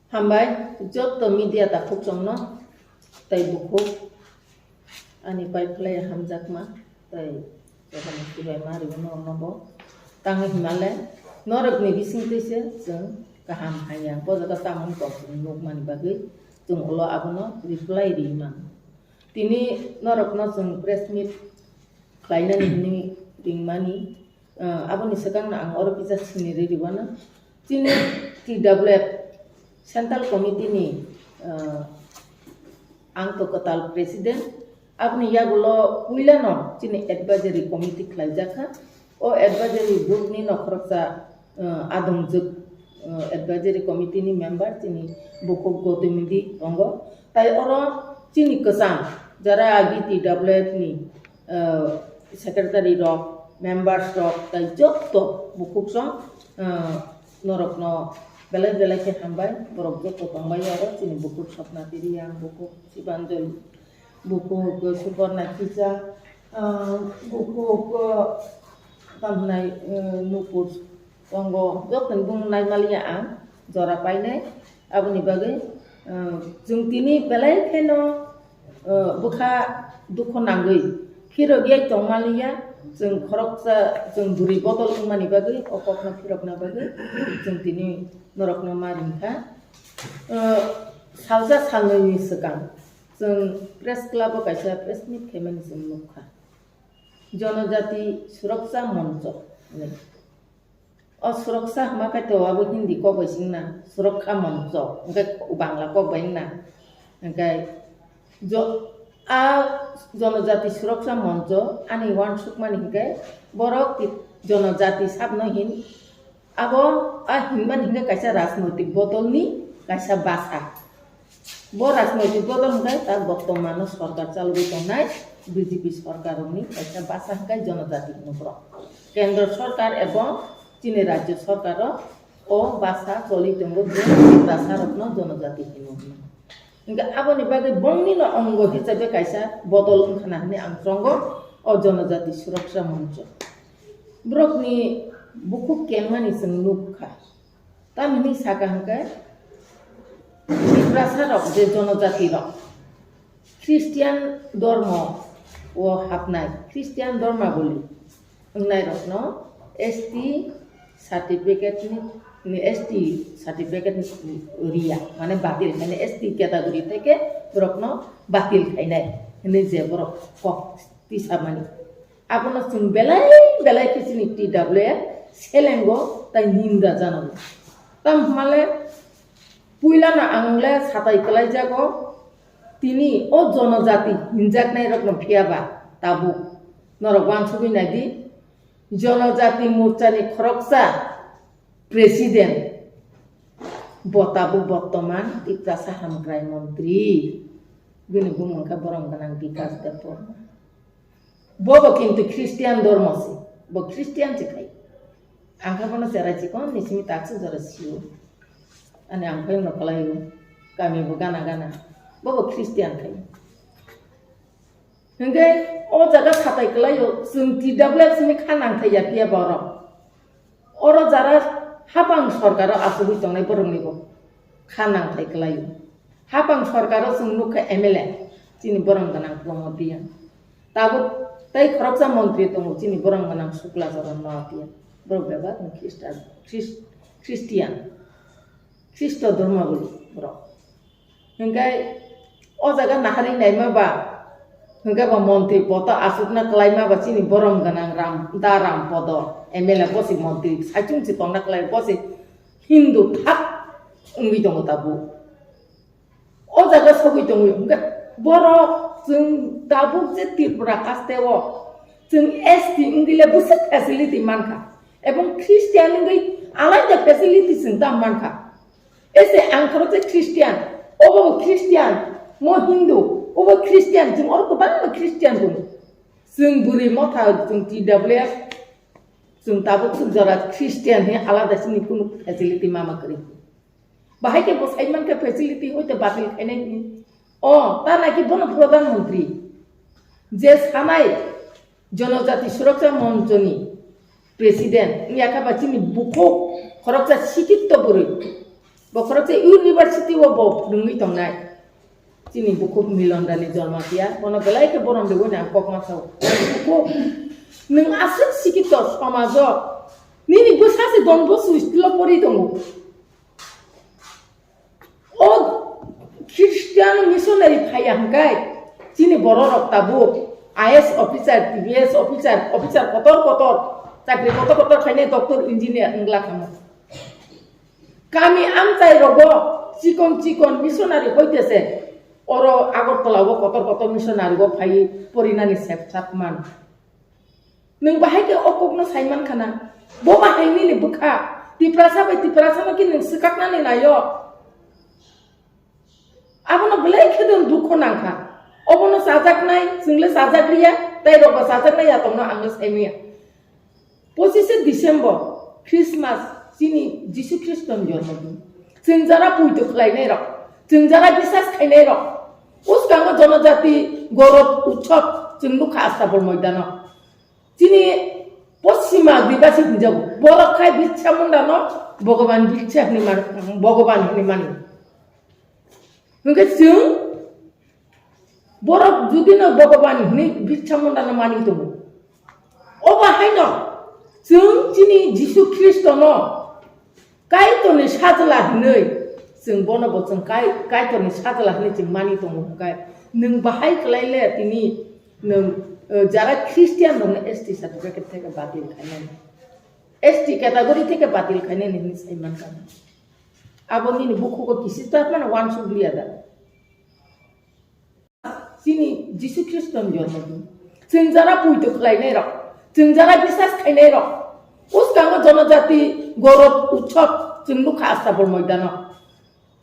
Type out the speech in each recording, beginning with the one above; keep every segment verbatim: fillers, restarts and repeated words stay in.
Hambai, jotto media takhuk chongno, tei bukhuk, ani pai phlai hamjakma, tei jotono sibai ma rwino nobo. Tangwi hwnmale, norokni bisingtwi se chwng kaham hamya, bo jaga tamoni kok chwng nukmani bagwi chwng ulo abono reply rwi mano. Tini norokno chwng press meet khlainani hwnwi ringmani, ah, aboni swkangno ang oro kisa sinirwi rwmano. Chini T W F Central Committee ni, ah, ang to kwtal president, aboni yagulo puilano chini advisory committee khlaijakha. O advisory group ni nokhoroksa, ah, adongjwk, ah, advisory committee ni member chini bukhuk Gautamidi tongo. Tai oro chini kwcham jara agi T W F ni, ah, secretary rok, members rok, tai jotto bukhuk song, ah, norokno belai belai khe hambai, borok jotto tongbai oro chini bukhuk Swapna Tiriang, bukhuk Sibanjali, bukhuk Suporna Kisa, ah, bukhuk, ah, tamhnai, ah, Nupur tongo, jotoni bung naimaliya ang jora painai, aboni bagwi, ah, chwng tini belai kheno, ah, bwkha dukho nangwi phirogya tongmaliya, chwng khoroksa, chwng bwrwi bodol wngmani bagwi, o kokno phirokna bagwi chwng tini norokno ma ringkha. Ah, salsa salnwini swkang chwng press club o kaisa press meet khaimani chwng nukha. Jonojati Suraksa Moncho hinwi. O Suraksa hwnma khe to abo Hindi kok bai se wngna, Surakha Moncho, hwnkhe Bangla kok bai wngna. Hwnkhe jo-, a Jonojati Suraksa Moncho ani uansukmani hwnkhe borok ti-, Jonojati sabno hin, abo a hinmani hwnkhe kaisa rajnoitik bodolni kaisa basa. Bo rajnoitik bodol hwnkhe ta bortomano sorkar chalogwi tongnai B J P sorkarrokni kaisa basa hwnkhe jonojati hino borok. Kendro sorkar ebong chini rajyo sorkaro o basa choli tongo je Tiprasarokno jonojati hino hwnwi. Hwnkhe aboni bagwi bongnino ongo hisabe kaisa bodol wngkhana hwnwi ang chongo o Jonojati Suraksa Moncho. Borokni bukhuk kengmani chwng nukha. Tamni saka hwnkhe Tiprasa rok je jonojati rok Christian dormo o hapnai, Christian dormaboli wngnai rokno S T certificate ni, ni S T certificate ni riya, mane batil khainai, S T category theke borokno batil khainai hinwi je borok kok tisamani. Abono chwng belai belai khe chini T W F selengo tai ninda janago. Tamo hwnmale puilano ang le satai kwlaijago, tini o jonojati hinjaknai rokno phiyaba tabuk norok uansugwi naidi, Jonojati Morchani khoroksa president bo tabuk bortoman Tiprasa hamkrai montri, bini bumung khe borom gwnang Bikas Debbarma. Bobo kintu Christian dormo se, bo Christian se khai. Ang khe bono cherai chikon ni simi taksuk jora sio. Ani ang phai no kwlaio, kami bo gana gana. Bobo Christian khai. Hingke o jaga satai kwlaio, chwng T W F simi kha nangthai ya phiya borok. Oro jara hapang sorkaro achugwi tongnai borokni bo kha nangthai kwlaio. Hapang sorkaro chwng nukha M L A, chini borom gwnang Pramod Reang. Tabuk tei khoroksa montri tongo, chini borom gwnang Sukla Charan Noatia. Borok bebak ni Khristan, Khris-, Christian, Khristo dormo boli borok. Hingke o jaga nahari naima ba, hingke ba montri poto asukna kwlaima ba chini borom gwnang Ram, da Ram Podo M L A bosi montri saichung si tongna kwlai bosi Hindu thak wngwi tongo tabuk. O jaga sogwi tongo, hingke borok chwng tabuk je Tripura haste o chwng S T wngwi le bwswk facility mankha, ebong Christian wngwi alaida facility chwng ta mankha. Ese ang khoroksa Christian, obo bo Christian, mo Hindu, obo Christian, chwng oro kwbangma Christian tongo. Chwng bwrwi motha, chwng T W F, chwng tabuk chwng jora Christian he alada chini kunu facility mama kwrwi. Bahai khe bo sai mankha facility hoite batil khainai hwnwi. O, ta naki bono Pradhan Mantri. Je sanai Jonojati Suraksa Monchoni president wngya kha ba chini bukhuk khoroksa sikitto bwrwi. Bokhorok se university o bo phwrwngwi tongnai. Chini bukhuk Milon Rani Jormatia, bono belai khe borom rwui ang kok ma sao. Bukhuk, nwng aswk sikito somajo, nini bwsa se Don Bosco school o pori tongo. O Christian missionary phaiya hwnkhe chini bororok tabuk I A S officer, T P S officer, officer kotor kotor, chakri kotor kotor khainai doctor, engineer wngla khamu. Kami amchai rogo chikon chikon missionary hoitese oro Agartala o kotor kotor missionary o phai porinani sep sak man. Nwng bahai khe o kokno sai man khana? Bo bahai nini bwkha. Tiprasa bai Tiprasa no khe nwng swkaknani naio. Abono belai khe nwng dukho nangkha. Obono chajaknai, chwngle chajak liya, tei rokbo chajaknai ya tongno angno sai manya. Pochishe December, Christmas, chini Jisu Khristoni jormodin. Chwng jara puito khlainai rok, chwng jara bisas khainai rok. Uskango Jonojati Gorob Utsob chwng nukha Astabol moidano. Chini Poschima Adibasi hinjago. Borok khai Birsa Munda no Bhogoban Birsa hinwi man, Bhogoban hinwi mani. Hwnkhe chwng borok judino Bhogoban hinwi Birsa Munda no mani tongo. Obo haino chwng chini Jisu Khristo no Kaitorni sajla hinwi chwng bono bo chwng Kai-, Kaitorni sajla hinwi chwng mani tongo hwnkhe, nwng bahai khlai le tini nwng, eh, jara Christian rokno S T certificate theke batil khainani, S T category theke batil khainani hinwi sai mankha. Abo nini bukhugo kisi ta mano wansuk liya da. Chini Jisu Khristoni jormodin. Chwng jara puito khlainai rok, chwng jara bisas khainai rok. Uskango Jonojati Gorob Utsob chwng nukha Astabol moidano.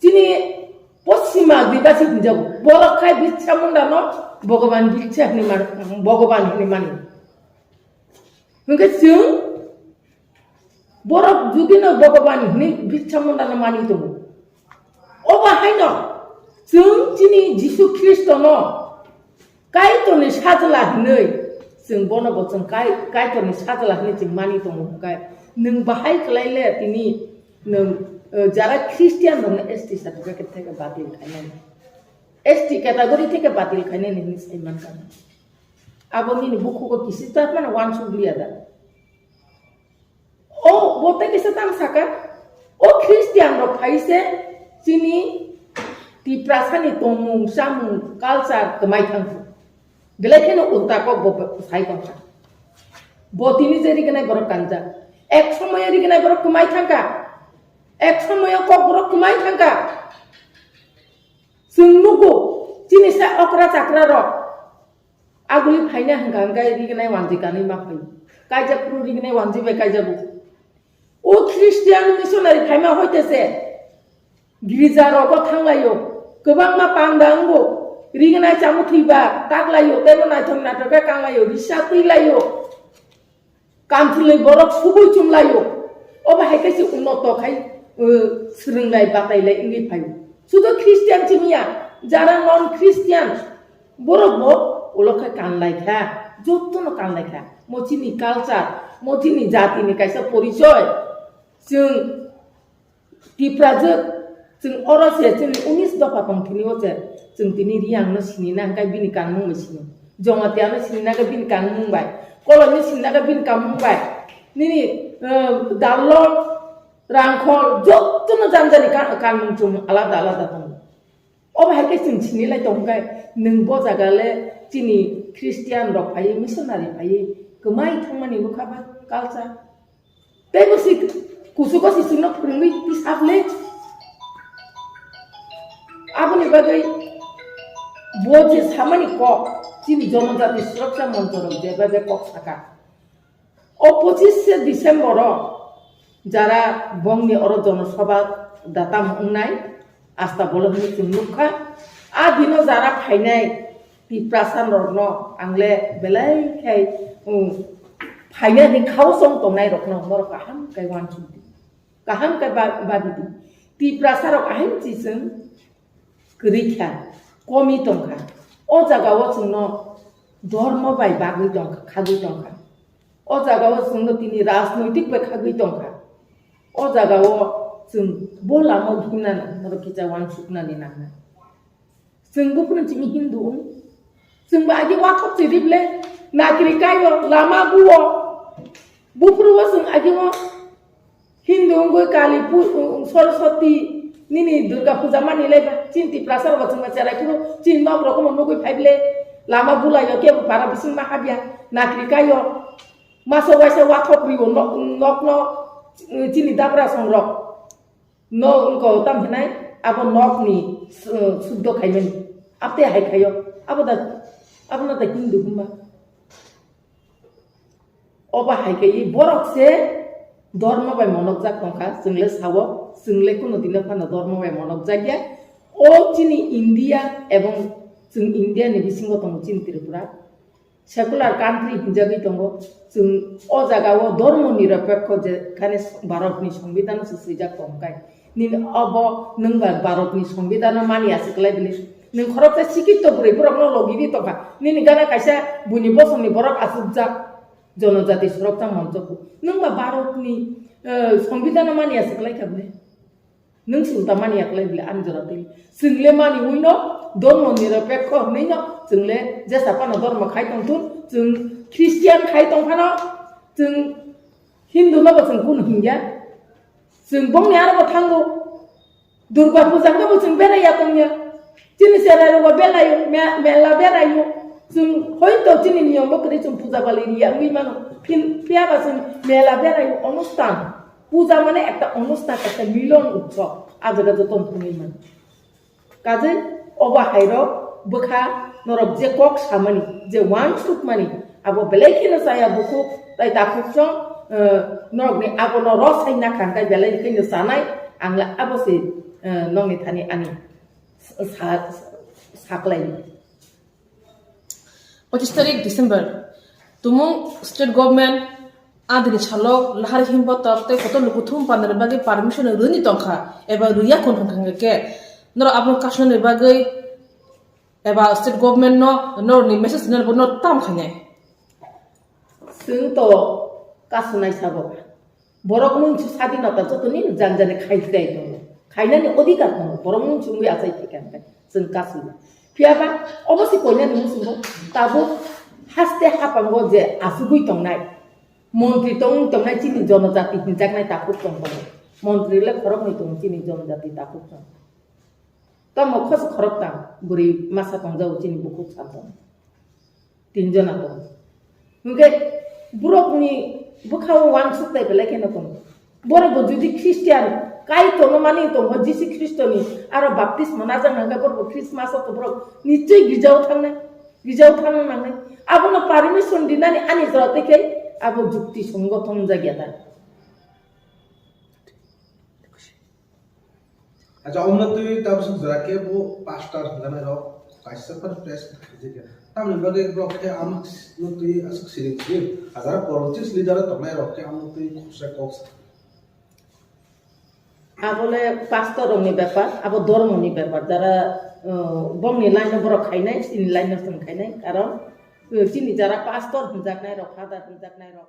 Chini Poschima Adibasi hinjago. Borok khai Birsa Munda no Bhogoban Birsa hinwi man, Bhogoban hinwi mani. Hwnkhe chwng borok judino Bhogoban hinwi Birsa Munda no mani tongo. Obo haino chwng chini Jisu Khristo no Kaitorni sajla hinwi chwng bono bo chwng Kai-, Kaitorni sajla hinwi chwng mani tongo hwnkhe, nwng bahai khlai le tini nwng, eh, jara Christian rokno S T certificate theke batil khainani, S T category theke batil khainani hinwi sai mankha. Abo nini bukhugo kisi ta mano wansuk liya da. O, bo tei kisa tang saka, o Christian rok phai se chini Tiprasani tongmung, chamung, culture kwmai thangkha. Belai kheno ulta kok bo sai tongkha. Bo tini je rignai borok kanjak. Ek somoyo rignai borok kwmai thangkha. Ek somoyo kok borok kwmai thangkha. Chwng nugo, chini sa okra chakra rok. Aguli phaina hwnkha hwnkhe rignai wanjwi kanwi ma phaio. Kaijak phuru rignai wanjwi bai kaijago. O Christian missionary phaima hoite se girja rogo thanglaio. Kwbangma panda wngo. Rignai chamung thwiba taklaio. Teibo naithok naithok khe kanglaio. Risa twilaio. Kanthulwi borok subui chumlaio. Obo hai khe se unnoto khai, uh, swrwnglai batailai wngwi phaio. Sudo Christian chimiya, jara non Christian, borok bo ulo khe kanlai kha, jotono kanlai kha. Mo chini culture, mo chini jatini kaisa porichoy. Chwng Tiprajwk, chwng oro se chini unis dopha tongthini o se, chwng tini Riang no sini na hwnkhe bini kanmung bai sini. Jamatia no sini na hwnkhe bini kanmung bai. Koloi no sini na hwnkhe bini kanmung bai. Nini, eh, Darlong, Rangkhol, jotono janjani ka-, kanmung chumung alada alada tongo. Obo hai khe chwng sini lai tong khe, nwng bo jaga le chini Christian rok phaiwi, missionary phaiwi, kwmai thangmani nukha ba culture. Tei bo si kuchugo si chwngno phwrwngwi tisap le. Aboni bagwi bo je samani kok, chini Jonojati Suraksha Moncho rok je bagwi kok saka. O pochishe December o jara bongni oro jonosabha datam wngnai, Astabol hinwi chwng nukha. A dino jara phainai Tiprasa rokno ang le belai khai, um, phainai hinwi khao chong tongnai rokno norok kaham khai uansuk di. Kaham khai ba-, babi di. Tiprasa rok ahai chi chwng kwrwi kha, komi tong kha. O jaga o chwngno dhormo bai bagwi tong kha, khagwi tong kha. O jaga o chwngno tini rajnoitik bai khagwi tong kha. O jaga o Chwng bo lama himnani, norok kisa uansuknani nangnai. Chwng buphuru chini Hindu wng. Chwng ba agi wathok chirible, nakri kaio, lama guo. Buphuru o chwng agi o Hindu wngwi Kali pu-, Saraswati, nini Durga puja mani lai ba. Chini Tiprasa rok chwng ba cherai phuru, chini nok rok omo nugwi phaible, lama bulaio kebo para bising ma habya, nakri kaio. Masa waisa wathok rio nok, nok no, chini dabra song rok. No wngkha o tam hinai abo nokni, eh, suddo khaimani. Abte hai khaio. Abo da, abo no da Hindu hwnba. Obo hai khe borok se dormo bai monokjak tongkha, chwng le sao, chwng le kuno dino phano dormo bai monokjak ya. O chini India ebong chwng India ni bisingo tongo chini Tripura. Secular country hinjagwi tongo. Chwng o jaga o dormo nirapekho je khane Bharat ni Songbidan se swijak tongkai. Nini obo nwng ba Bharat ni Songbidan no mani aswk lai bini. Nwng khoroksa sikito bwrwi borok no logi di tongkha. Nini gana kaisa buini bosong ni borok aswkjak. Jonojati sorok tang manchok. Nwng ba Bharat ni, eh, Songbidan no mani aswk lai kha bini. Nwng se uta mani yaklai bile ani jora twi. Chwng le mani ui no, dormo nirapekho hwnwi no, chwng le jesa phano dormo khai tong thun, chwng Christian khai tong phano, chwng Hindu no bo chwng kunu hingya. Chwng bongni aro bo thango. Durga puja hwnkhe bo chwng berai ya tongya. Chini cherai rogo belai, me-, mela berai o. Chwng hoito chini niyom bo kwrwi chwng puja bali riya wngwi mano. Phin-, phiya ba chwng mela berai o, onustan. Puja mane ekta onustan, ekta milon utsob, ah jaga joto wng thangwi mano. Kajei obo hairok bwkha norok je kok samani, je uansukmani, abo belai kheno chaya bukhuk tai takhuk chwng, eh, norokni abono rosai nakha hwnkhe belai kheno chanai, ang le abo se, eh, nokni thani ani sa-, sa-, saklai. Pachis tarik December, tumung state government adini salo lahar himba tok tei kotor lukuthum panani bagwi permission rwni tongkha eba rwya khun hwnkha khe norok abono kasnani bagwi eba state government no norokni message rwna bo no tam khainai. Chwng to kasnai sabo. Borok mung chu sadinota jotoni jang jani khai khlai tongo. Khainani odhikar tongo. Borok mung chungwi achai thika hwnkhe chwng kasui. Phiya ba obo se koinani muchungo tabuk haste hapango je achugwi tongnai. Montri tong tongnai chini jonojati hinjaknai takhuk tong tongo. Montri le khoroknwi tongo chini jonojati takhuk tong. Tamo khos khorok tang bwrwi masa tongjago chini bukhuk sal tong. Tinjona tongo. Hwnkhe borokni bwkhao uansuk tai belai kheno tongo. Borok bo jodi Christian Kaitorno mani tongo, Jisu Khristoni aro baptisma najak nangkhe borok bo Christmas o borok nichoi girjao thangnai, girjao thangna nangnai. Abono permission dinani ani jora tei khe abo jukti songoto wngjak ya da. Acha, omno twi tabuk jora khe bo pastor hwnjanai rok kaisa phano press meet khaijak ya. Tamni bagwi borok khe amno twi aswk siring siring. Ajara politics leader tongnai rok khe amno twi khorsa kok sa. Abole pastor rokni bepar, abo dhormoni bepar. Jara, uh, bongni line o borok khainai, chini line o chwng khainai. Karon, uh, chini jara pastor hwnjaknai rok, father hwnjaknai rok.